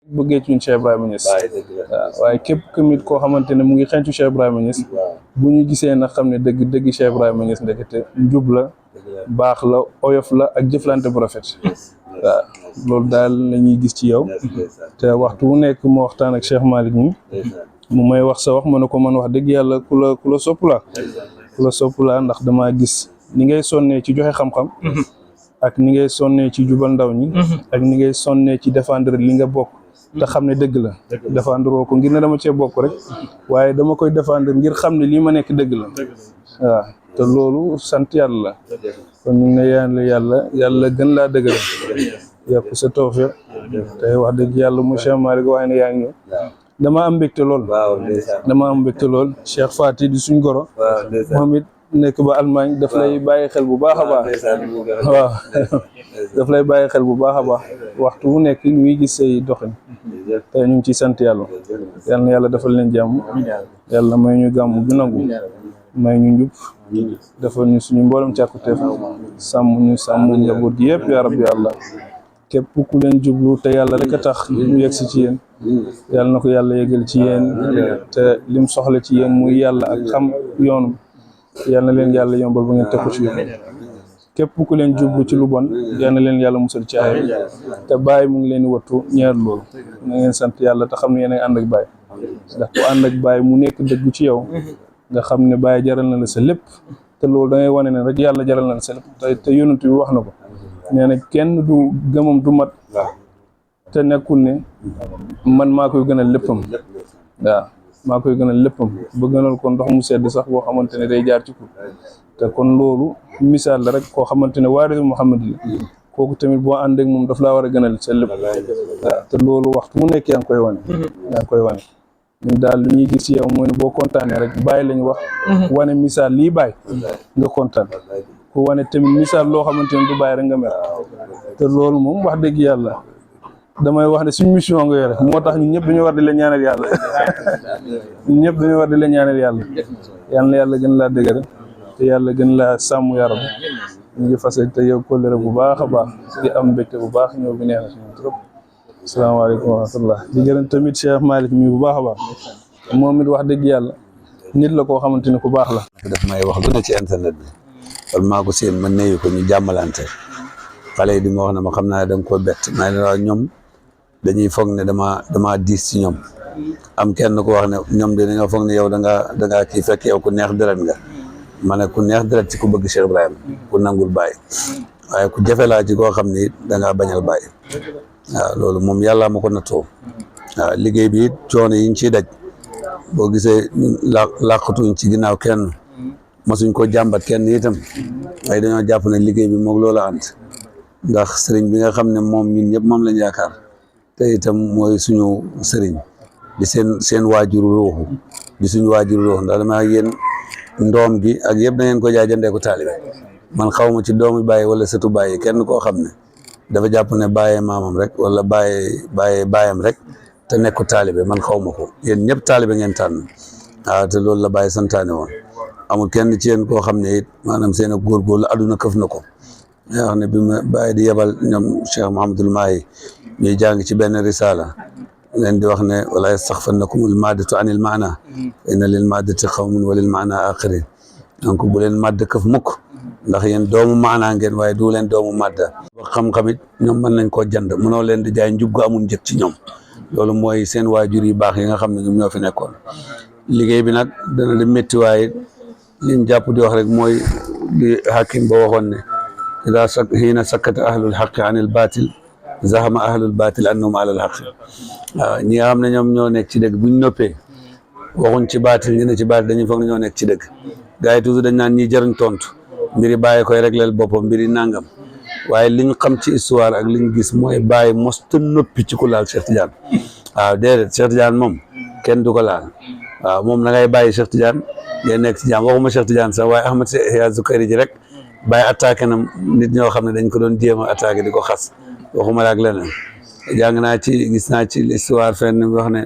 bëggee ci ñun Cheikh Ibrahima Niass waaw waaye képp tamit koo xamante ne mu ngi xencu Cheikh Ibrahima Niass bu ñu gisee nag xam ne dëgg Cheikh Ibrahima Niass ndekete njub la baax la oyof la ak jëflante bu rafet waaw loolu daal la ñuy gis ci yow te waxtu wu nekk mu waxtaan ak Cheikh Malick mi mu may wax sa wax ma ne ko man wax dëgg yàlla ku la sopp la ndax damaa gis ni ngay sonnee ci joxe xam-xam ak ni ngay sonnee ci jubal ndaw ñi ak ni ngay sonnee ci défendre li nga bokk te xam ne dëgg la défendre woo ko ngir ne dama cee bokk rek waaye dama koy défendre ngir xam ne lii ma nekk dëgg la waaw te loolu sant yàlla la kon ñu ngi ne yàlla gën laa dëgëral yokk sa tawfiq tey wax dëgg yàlla mu Cheikh Malick wax ne yaa ngi ñëw dama am mbégte lool Cheikh Fati di suñ goro moom it nekk ba Allemagne daf lay bàyyi xel bu baax a baax waaw daf lay bàyyi xel bu baax a baax waxtu wu nekk ñuy gis say doxin tey ñu ngi ciy sant yàlla yal na yàlla defal leen jàmm yàlla may ñu gàmm ju nangu may ñu njub defal ñu suñu mboolem càkkuteef sàmm njaboot gi yëpp yaa rabbi yàlla képp ku leen jublu te yàlla rek a tax ñu yegg si ci yéen yàlla na ko yàlla yeggal ci yéen te lim soxla ci yéen muy yàlla ak xam yoonum yàlla na leen yàlla yombal ba ngeen tekku ci yoon képp ku leen jublu ci lu bon yàlla na leen yàlla musal ci ay te bàyyi mu ngi leen di wattu ñeer loolu na ngeen sant yàlla te xam ne yéen a ànd ak bàyyi ndax ku ànd ak bàyyi mu nekk dëggu ci yow nga xam ne bàyyi jaral na la sa lépp te loolu da ngay wane ne rek yàlla jaral na la sa lépp te yonent bi wax na ko nee na kenn du gëmam du mat te nekkul ne man maa koy gënal léppam waaw maa koy gënal léppam ba gënal ko ndox mu sedd sax boo xamante ne day jaar ci ko te kon loolu misaal la rek koo xamante ne waarisu Muhammad la kooku tamit boo ànd ak moom daf laa war a gënal sa lépp waaw te loolu waxtu mu nekk yaa ngi koy wane ñun daal lu ñuy gis ci yow mooy ne boo kontaanee rek bàyyi lañ wax wane misaal lii bàyyi nga kontaan ku wane tamit misaal loo xamante ne du bàyyi rek nga mer te loolu moom wax dëgg yàlla damay wax ne suñu mission nga yore moo tax ñun ñëpp dañu war di la ñaanal yàlla ñun ñëpp dañu war di la ñaanal yàlla yal na yàlla gën laa dëgëral te yàlla gën laa sàmm yaram ñu ngi fas te yow kóllëre bu baax a baax di am mbégte bu baax ñëw bi neex na suñu trop asalaamaaleykum wa rahmatullah di gërëm tamit Cheikh Malick mi bu baax a baax moom it wax dëgg yàlla nit la koo xamante ne ku baax la daf may wax lu ne ci internet bi wala maa ko seen ma neyu ko ñu jàmmalante xale yi di ma wax ne ma xam naa da nga ko bett maa ne waaw ñoom dañuy foog ne damaa diis ci ñoom am kenn ko wax ne ñoom dañoo foog ne yow da ngaa kii fekk yow ku neex deret nga ma ne ku neex deret ci ku bëgg Cheikh Ibrahima ku nangul bàyyi waaye ku jafe laa ci koo xam ni da ngaa bañal bàyyi waaw loolu moom yàlla ma ko nattoo waaw liggéey bi it coono yi ñu ciy daj boo gisee làqatuñ ci ginnaaw kenn masuñ ko jàmbat kenn itam waaye dañoo jàpp ne liggéey bi moom loola ànd ndax sëriñ bi nga xam ne moom ñun ñëpp moom lañ yaakaar te itam mooy suñu sëriñ di seen waajuru ruuxu di suñu waajuru ruuxu ndax dama yéen ndoom gi ak yëpp da ngeen ko jaay jëndee ko taalibe man xaw ma ci doomu bàyyi wala sëtu bàyyi kenn koo xam ne dafa jàpp ne bàyyee maamam rek wala bàyyam rek te nekk ko taalibe man xaw ma ko yéen ñëpp taalibe ngeen tànn waaw te loolu la bàyyi santaane woon amul kenn ci yéen koo xam ne it maanaam seen ak góorgóorlu àdduna këf na ko nga xam ne bi ma bàyyi di yebal ñoom Cheikh Mouhamadul Mahi ñuy jàng ci benn risala leen di wax ne wala yastaxfannakumul maadatu anil maana inna lil maadati xawmun wa lil maana axirin donc bu leen màdd këf mukk ndax yéen doomu maanaa ngeen waaye du leen doomu màdda xam-xam it ñoom mën nañ koo jënd mënoo leen di jaay njub gu amul njëg ci ñoom loolu mooy seen waajur yi baax yi nga xam ne ñoom ñoo fi nekkoon liggéey bi nag dana di métti waaye liñ jàpp di wax rek mooy di hakim ba waxoon ne xiina sakkata ahlul xaqi anil baatil zahama ahlul baatil annahum alal xaqi waaw ñi nga xam ne ñoom ñoo nekk ci dëgg buñ noppee waxuñ ci baatil ñu ne ci baatil dañuy foog ne ñoo nekk ci dëgg gars yi toujours dañ naan ñi jëriñ tontu mbiri bàyyi koy régleel boppam mbiri nangam waaye liñ xam ci histoire ak liñ gis mooy bàyyi mosta noppi ci ku laal Cheikh Tidiane waaw déedéet Cheikh Tidiane moom kenn du ko laal waaw moom na ngay bàyyi Cheikh Tidiane ngay nekk ci jàmm waxuma Cheikh Tidiane sax waaye Ahmad Yahya Zukayri ji rek bàyyi attaqué na nit ñoo xam ne dañ ko doon jéem a attaqué di ko xas waxuma la ak leneen jàng naa ci gis naa ci histoire fenn wax ne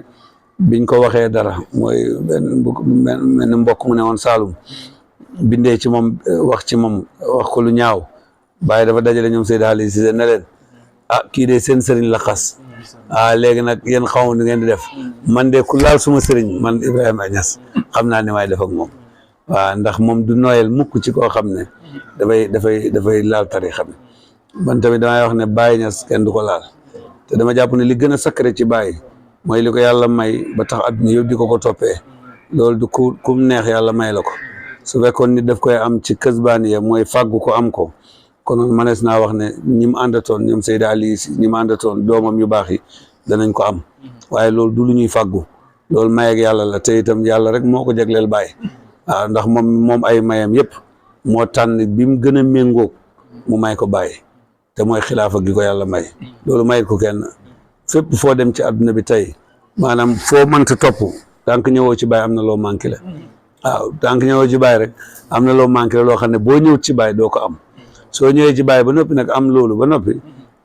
biñ ko waxee dara mooy benn mbokk mu ne woon Saalum bindee ci moom wax ci moom wax ko lu ñaaw bàyyi dafa dajale ñoom Seydi Ali Cissé ne leen ah kii de seen sëriñ la xas léegi nag yéen xaw ma ngeen di def man de ku laal suma sëriñ man Ibrahima Niass xam naa ne maay def ak moom waaw ndax moom du nooyal mukk ci koo xam ne dafay laal tarixa bi man tamit damay wax ne Baye Niass kenn du ko laal te dama jàpp ne li gën a sacré ci Baye mooy li ko yàlla may ba tax adduna yëpp di ko toppee loolu du kum neex yàlla may la ko su fekkoon nit daf koy am ci kësbaaniya mooy fàggu ko am ko kon manees naa wax ne ñi mu àndatoon ñoom Seyda Ali si ñi mu àndatoon doomam yu baax yi danañ ko am waaye loolu du lu ñuy fàggu loolu may ak yàlla la te itam yàlla rek moo ko jagleel Baye waaw ndax moom ay mayam yëpp moo tànn bi mu gën a méngóog mu may ko Baye te mooy xilaafa gi ko yàlla may loolu mayit ko kenn fépp foo dem ci àdduna bi tey maanaam foo mënta topp tant que ñëwoo ci Baye am na loo manqué la waaw tant que ñëwoo ci Baye rek am na loo manqué la loo xam ne boo ñëwut ci Baye doo ko am soo ñëwee ci Baye ba noppi nag am loolu ba noppi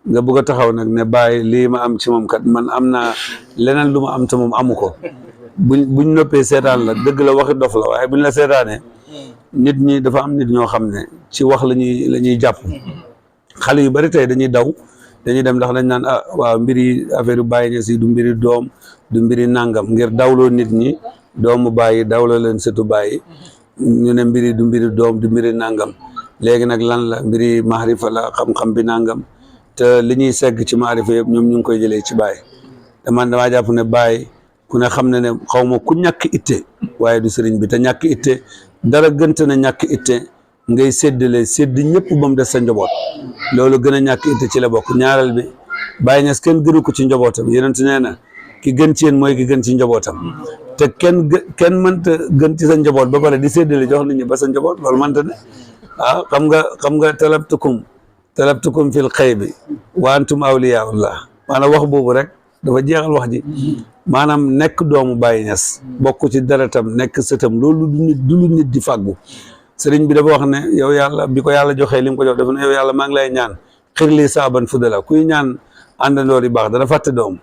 nga bëgg a taxaw nag ne Baye lii ma am ci moom kat man am naa leneen lu ma am te moom amu ko buñ noppee seetaan la dëgg la waxi dof la waaye buñ la seetaanee nit ñi dafa am nit ñoo xam ne ci wax la ñuy jàpp xale yu bari tey dañuy daw dañuy dem ndax dañ naan waaw mbiri affaire yu Baye Niass yi du mbiri doom du mbiri nangam ngir dawloo nit ñi doomu Baye dawloo leen sëtu Baye ñu ne mbiri du mbiri doom du mbiri nangam léegi nag lan la mbiri maarifa la xam-xam bi nangam te li ñuy segg ci maarifa yëpp ñoom ñu ngi koy jëlee ci Baye te man damaa jàpp ne Baye ku ne xam ne xaw ma ku ñàkk itte waaye du sëriñ bi te ñàkk itte dara gënte na ñàkk itte ngay séddale sédd ñëpp ba mu des sa njaboot loolu gën a ñàkk itte ci la bokk ñaareel bi Baye Niass kenn gënu ko ci njabootam yonent nee na ki gën ci yéen mooy ki gën ci njabootam te kenn mënta gën ci sa njaboot ba pare di séddale jox nit ñi ba sa njaboot loolu mënta ne xam nga talabtukum fil xaybi wa antum awliyaullah maanaam wax boobu rek dafa jeexal wax ji maanaam nekk doomu Baye Niass bokk ci deretam nekk sëtam loolu du lu nit di fàggu sëriñ bi dafa wax ne yow yàlla bi ko yàlla joxee li mu ko jox dafa ne yow yàlla maa ngi lay ñaan xir lii saaban fudala kuy ñaan àndandoor yi baax dana fàtte doom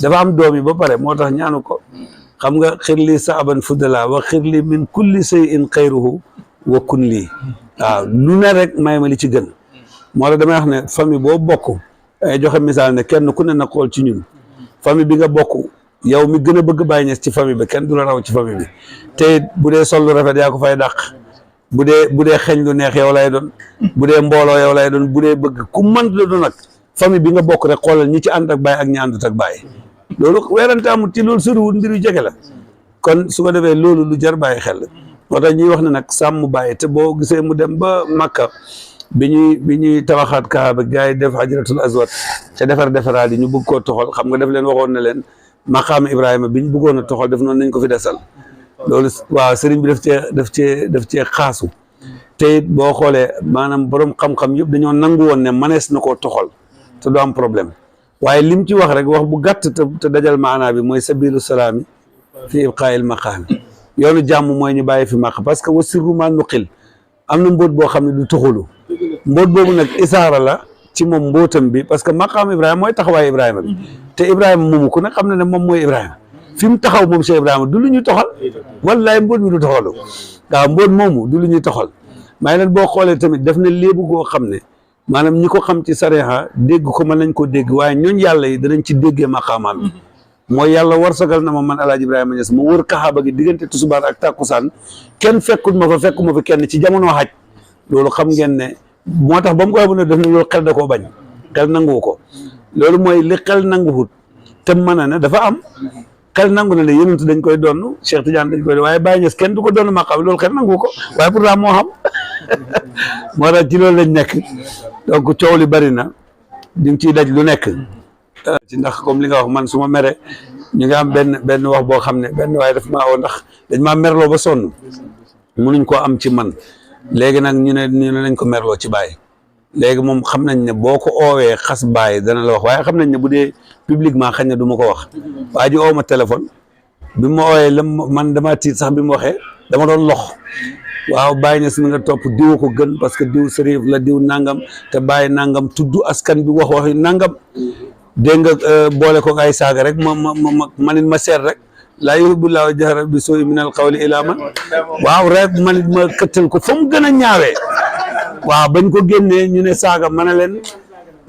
dafa am doom yi ba pare moo tax ñaanu ko xam nga xir lii saaban fudala wa xir lii min kulli shay'in xayruhu wa kun lii waaw lu ne rek may ma li ci gën moo tax damay wax ne famille boo bokk ay joxe misaal ne kenn ku ne na xool ci ñun famille bi nga bokk yow mi gën a bëgg Baye Niass ci famille bi kenn du la raw ci famille bi te bu dee sol lu rafet yaa ko fay dàq bu dee xeeñ lu neex yow lay doon bu dee mbooloo yow lay doon bu dee bëgg ku mën la doon nag famille bi nga bokk rek xoolal ñi ci ànd ak Baye ak ñi àndut ak Baye loolu weerante amul ci loolu soriwul mbir yu jege la kon su ko defee loolu lu jar bàyyi xel moo tax ñuy wax ne nag sàmm Baye te boo gisee mu dem ba Makka bi ñuy tabaxaat Kaaba gars yi def Hajratul Aswad ca defaraat yi ñu bëgg koo toxal xam nga def leen waxoon ne leen maqaam Ibrahima biñ bëggoon a toxal def noonu nañ ko fi desal loolu waaw sëriñ bi daf cee xaasu te it boo xoolee maanaam borom xam-xam yëpp dañoo nangu woon ne manees na koo toxal te du am problème waaye lim ci wax rek wax bu gàtt te dajal maanaa bi mooy sabilu salaami fi ibqaayil maqaami yoonu jàmm mooy ñu bàyyi fi màq parce que wa sirru ma nuqil am na mbóot boo xam ne du toxalu mbóot boobu nag isaara la ci moom mbóotam bi parce que maqaam Ibrahima mooy taxawaay Ibrahima bi te Ibrahima moomu ku ne xam na ne moom mooy Ibrahima fi mu taxaw moom Cheikh Ibrahima du lu ñuy toxal wallaay mbóot mi du toxalu waaw mbóot moomu du lu ñuy toxal may leen boo xoolee tamit def na léebu goo xam ne maanaam ñi ko xam ci sariya dégg ko mën nañ ko dégg waaye ñooñ yàlla yi danañ ci déggee maqaamaam bi mooy yàlla warsagal na ma man Alaaji Ibrahima Niass ma wër Kaaba gi diggante tusubaar ak takkusaan kenn fekkut ma fa fekkuma fi kenn ci jamono xaj loolu xam ngeen ne moo tax ba mu koy bu ne def na loolu xel da koo bañ xel nangu ko loolu mooy li xel nanguwut te mën a ne dafa am xel nangu na ne yonent dañ koy donn Cheikh Tidiane dañ koy waaye Baye Niass kenn du ko donn maqaam loolu xel nangu ko waaye pourtant moo xam moo tax ci loolu lañ nekk donc coow li bari na ñu ngi ciy daj lu nekk ci ndax comme li nga wax man su ma mere ñu ngi am benn wax boo xam ne benn waaye daf maa woo ndax dañ maa merloo ba sonn mënuñ koo am ci man léegi nag ñu ne nañ ko merloo ci Baye léegi moom xam nañ ne boo ko oowee xas Baye dana la wax waaye xam nañ ne bu dee publiquement xañ na du ma ko wax waa ji oo ma téléphone bi ma ooyee man dama tiit sax bi mu waxee dama doon lox waaw Baye Niass mi nga topp diw ko gën parce que diw sërif la diw nangam te Baye nangam tudd askan bi waxi nangam dégg nga boole ko ay saaga rek manit ma seet rek laa yuhibbullahu jahra bi suu'i minal qawli ila man waaw rek manit ma këttal ko fa mu gën a ñaawee waaw bañ ko génnee ñu ne saaga ma ne leen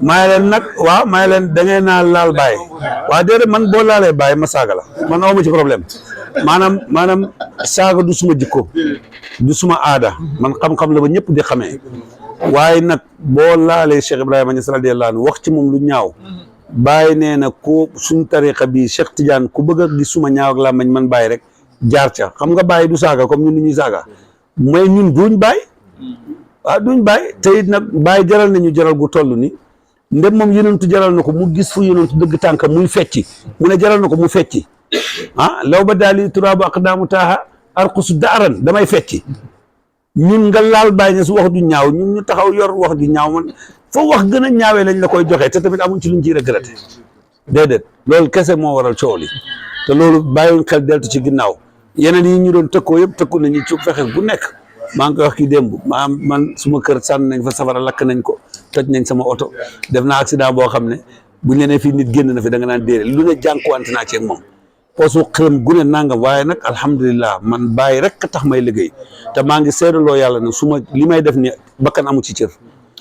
may leen nag waaw may leen da ngeen naa laal bàyyi waaw déedéet man boo laalee bàyyi ma saaga la man awma ci problème maanaam saaga du suma jikko du suma aada man xam-xam la ba ñëpp di xamee waaye nag boo laalee Cheikh Ibrahima Niass radiyallahu anhu wax ci moom lu ñaaw bàyyi nee na ku suñ tariqa bi Cheikh Tidiane ku bëgg a gis suma ñaaw ak làmmiñ man bàyyi rek jaar ca xam nga bàyyi du saaga comme ñun ni ñuy saaga mais ñun duñ bàyyi waaw duñ bàyyi te it nag bàyyi jaral nañu jaral gu toll ni ndem moom yonentu jaral na ko mu gis fu yonentu dëgg tànk muy fecci mu ne jaral na ko mu fecci law ba daali turaabu aqdaamu taaha arqusu daaran damay fecci ñun nga laal bàyyi ne su wax du ñaaw ñun ñu taxaw yor wax du ñaaw man foo wax gën a ñaawee lañ la koy joxee te tamit amuñ ci luñ ciy regretté déedéet loolu kese moo waral coow li te loolu bàyyiwuñ xel deltu ci ginnaaw yeneen yi ñu doon tëkkoo yëpp tëkku nañu ci fexe bu nekk maa ngi koy wax kii démb man suma kër sànn nañ fa safara lakk nañ ko toj nañ sama oto def naa accident boo xam ne buñ lenee fii nit génn na fi da nga naan déedéet lu ne jànkuwante naa ci ak moom poosu xërëm gune nangam waaye nag alhamdulilah man bàyyi rek tax may liggéey te maa ngi seedaloo yàlla ne su ma li may def ni bakkan amu ci cër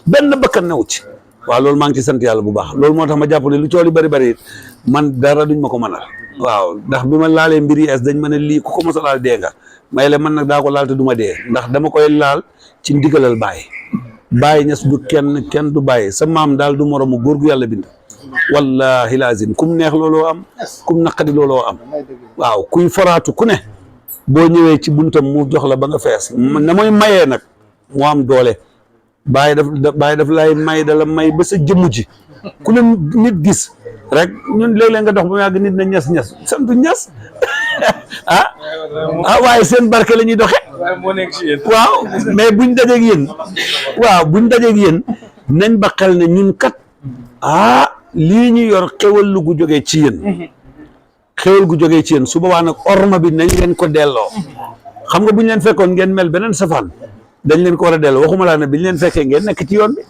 benn bakkan newu ci waaw loolu maa ngi ci sant yàlla bu baax loolu moo tax ma jàpp ne lu cooli bari bari man dara duñ ma ko mënal waaw ndax bi ma laalee mbir yi dañ ma ne lii ku ko mos a laal dee nga may la man nag daa ko laal te du ma dee ndax dama koy laal ci ndigalal Baye Baye Niass du kenn du Baye sa maam daal du moromu góor gu yàlla bind wallahi lazim kum neex looloo am kum naqadi looloo am waaw kuy foraatu ku ne boo ñëwee ci buntam mu jox la ba nga fees na mooy mayee nag moo am doole Baye daf lay may dala may ba sa jëmm ji ku ne nit gis rek ñun léeg-léeg nga dox ba yàgg nit na ñas santu ñas waaye seen barke la ñuy doxe waaw mais buñ dajeeg yéen nañ ba xel ne ñun kat lii ñu yor xewal lu gu jógee ci yéen su boobaa nag orma bi nañ leen ko delloo xam nga buñ leen fekkoon ngeen mel beneen safaan dañ leen ko war a delloo waxuma laa ne biñ leen fekkee ngeen nekk ci yoon bi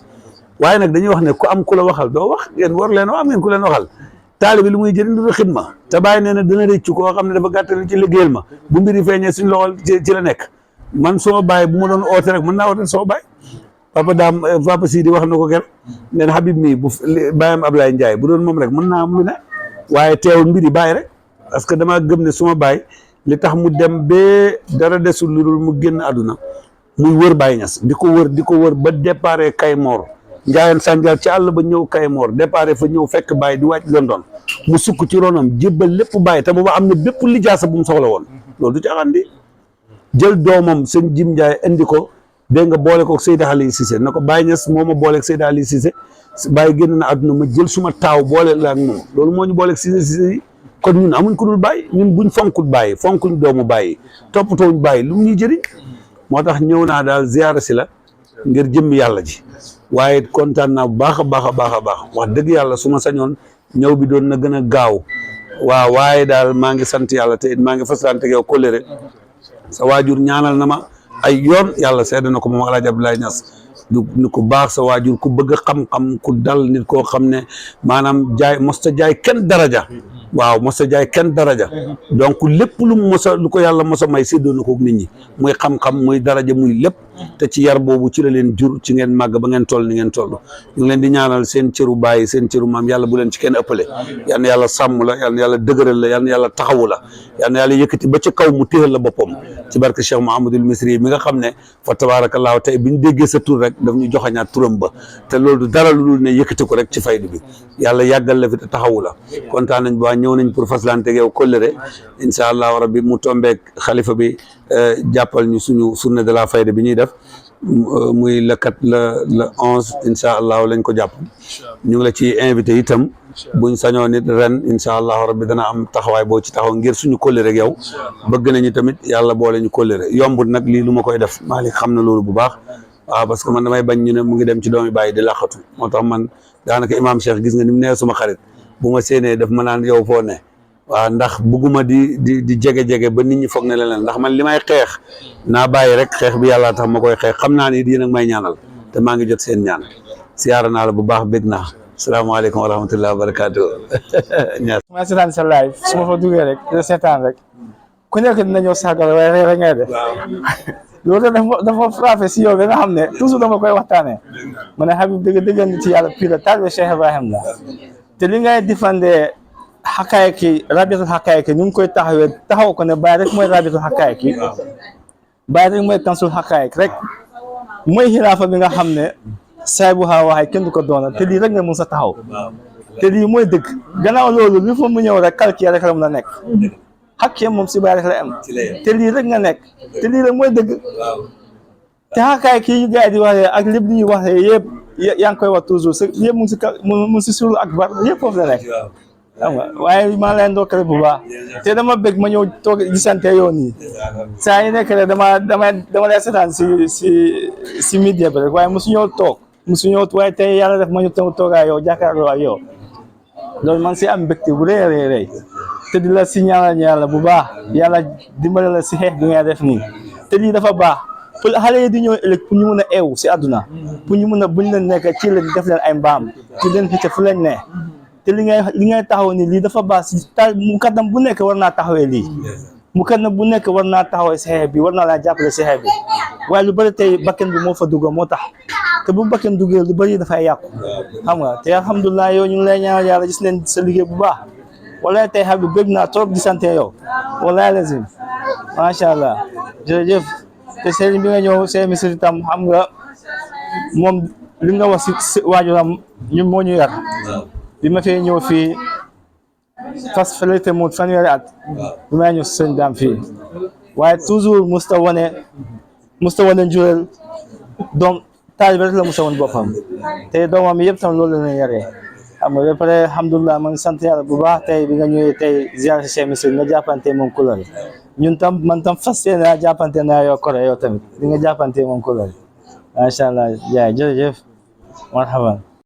waaye nag dañuy wax ne ku am ku la waxal doo wax ngeen war leen am ngeen ku leen waxal taalibe lu muy jëriñ du xidma te Baye nee na dina rëccu koo xam ne dafa gàttal ci liggéeyal ma bu mbiri feeñee suñ loxol ci la nekk man soo Baye bu ma doon oote rek mën naa oote soo Baye papa Sidi wax na ko ker neen Habib mii bu bàyyam Ablaye Ndiaye bu doon moom rek mën naa am lu ne waaye teewul mbiri Baye rek parce que damaa gëm ne suma Baye li tax mu dem bee dara desul lu dul mu génn àdduna muy wër Baye Niass di ko wër ba déparé Kaymoor Njaayeen Sanjal ci àll ba ñëw Kaymoor déparé fa ñëw fekk Baye di wàcc London mu sukk ci ronam jébbal lépp Baye te booba am na bépp lijaasa bu mu soxla woon loolu du ci axandi jël doomam sëñ Jim Ndiaye indi ko dégg nga boole ko Seydi Ali Cissé na ko Baye Niass moo ma booleeg Seydi Ali Cissé Baye génn na àdduna ma jël suma taaw boole la ak moom loolu moo ñu booleeg Cissé kon ñun amuñ ku dul Baye ñun buñ fonkul Baye fonkuñ doomu Baye toppatooñ Baye lu mu ñuy jëriñ moo tax ñëw naa daal ziyaara si la ngir jëmmi yàlla ji waaye kontaan naa bu baax a baax wax dëgg yàlla su ma sañoon ñëw bi doon na gën a gaaw waaw waaye daal maa ngi sant yàlla te it maa ngi faslante yow kóllëre sa waajur ñaanal na ma ay yoon yàlla seede na ko moom El Hadj Abdoulaye Niass du ku baax sa waajur ku bëgg xam-xam ku dal nit koo xam ne maanaam mosta jaay kenn daraja waaw mosa jaay kenn daraja donc lépp lu lu ko yàlla mosa may séddoo na ko nit ñi muy xam-xam muy daraja muy lépp te ci yar boobu ci la leen jur ci ngeen màgg ba ngeen toll ni ngeen toll ñu ngi leen di ñaanal seen cëru baay seen cëru maam yàlla bu leen ci kenn ëppale yal na yàlla sàmm la yal na yàlla dëgëral la yal na yàlla taxawu la yal na yàlla yëkkati ba ca kaw mu téyal la boppam ci barke Cheikh Mouhamadoul Misri mi nga xam ne fa tabaarakallaahu tey bi ñu déggee sa tur rek daf ñu joxañaat turam ba te loolu du dara lu dul ne yëkkati ko rek ci faydu bi yàlla yàggal la fi te taxawu la kontaan nañ ba ñëw nañ pour faslante yow kóllëre incha allahu rabbi mu tombeek xalifa bi jàppal ñu suñu journée de la fayda bi ñuy def muy le 11 incha allahu lañ ko jàpp ñu ngi la ci invité itam buñ sañoo nit ren incha allahu rabbi dana am taxawaay boo ci taxaw ngir suñu kóllëre ak yow bëgg nañu tamit yàlla boole ñu kóllëre yombut nag lii lu ma koy def Malick xam na loolu bu baax waaw parce que man damay bañ ñu ne mu ngi dem ci doomi bàyyi di laqatu moo tax man daanaka imam Cheikh gis nga ni mu nee suma xarit bu ma séenee daf ma naan yow foo ne waaw ndax bugguma di jege-jege ba nit ñi foog ne leneen ndax man li may xeex naa bàyyi rek xeex bi yàlla tax ma koy xeex xam naa ni yéen a may ñaanal te maa ngi jot seen ñaan siyaara naa la bu baax bég naa salaamaaleykum wa rahmatullahi wa barakaatu. ma seetaan sa live su ma fa duggee rek dina seetaan rek ku nekk dina ñëw saagal waaye rek ngay def loolu dafa frappé si yow ba nga xam ne toujours dama koy waxtaanee ma ne Habib dëgg nit yàlla pire la taalibe Cheikh Ibrahim la te li ngay defandee xakaayki rabitul xakaayki ñu ngi koy taxaw ko ne Baay rek mooy rabitul xakaayki Baay rek mooy kansul xakaayki rek mooy xilaafa bi nga xam ne saay bu xaa waxee kenn du ko doona te lii rek nga mun sa taxaw te lii mooy dëgg gannaaw loolu li fa mu ñëw rek calcul rek la mun a nekk xakkee moom si Baay rek la am te lii rek nga nekk te lii rek mooy dëgg te xakaay kii gars yi di waxee ak lépp li ñuy waxee yëpp yaa ngi koy wax toujours yëpp mu ngi si surul akbar yëpp foofu la nekk xam nga waaye maa ngi leen ndokkale bu baax te dama bëgg ma ñëw toog gisante yoon nii saa yi nekk rek dama lay seetaan si media bi rek waaye mosu ñëw waaye tey yàlla def ma ñu toogaa yow jàkkaarloo ak yow loolu man si am mbégte bu rëy te di la si ñaanal yàlla bu baax yàlla dimbale la si xeex bi ngay def nii te lii dafa baax pour xale yi di ñëw ëllëg pour ñu mun a eewu si àdduna pour ñu mun a buñ leen nekk ci leen def leen ay mbaam ci leen xëcc fu leen ne te li ngay taxaw ni lii dafa baax si mukaddam bu nekk war naa taxawee lii mukaddam bu nekk war naa taxawee si xeex bi war naa laa jàppale si xeex bi waaye lu bëri tey bakken bi moo fa dugg moo tax te bu bakken duggee lu bëri dafay yàqu xam nga te alhamdulilah yow ñu ngi lay ñaanal yàlla gis nañ sa liggéey bu baax walaay tey Habib bëgg naa trop di sant yow walaay lazim macha allah jërëjëf te sëriñ bi nga ñëw seen misiri tam xam nga moom li nga wax si waajuram ñun moo ñu yar bi ma fee ñëw fii fas felete mu fanweeri at bi may ñëw sëñ daam fii waaye toujours musta wane njureel doom taalibe rek la musta wane boppam te doomam yëpp tam loolu la leen yaree xam nga ba pare alhamdulilah ma ngi sant yàlla bu baax tey bi nga ñëwee tey ziar si Cheikh Misri nga jàppante moom couleur ñun tam man tam fas yéene jàppante naa yow kore yow tamit di nga jàppante moom couleur macha allah jaay jërëjëf marhaban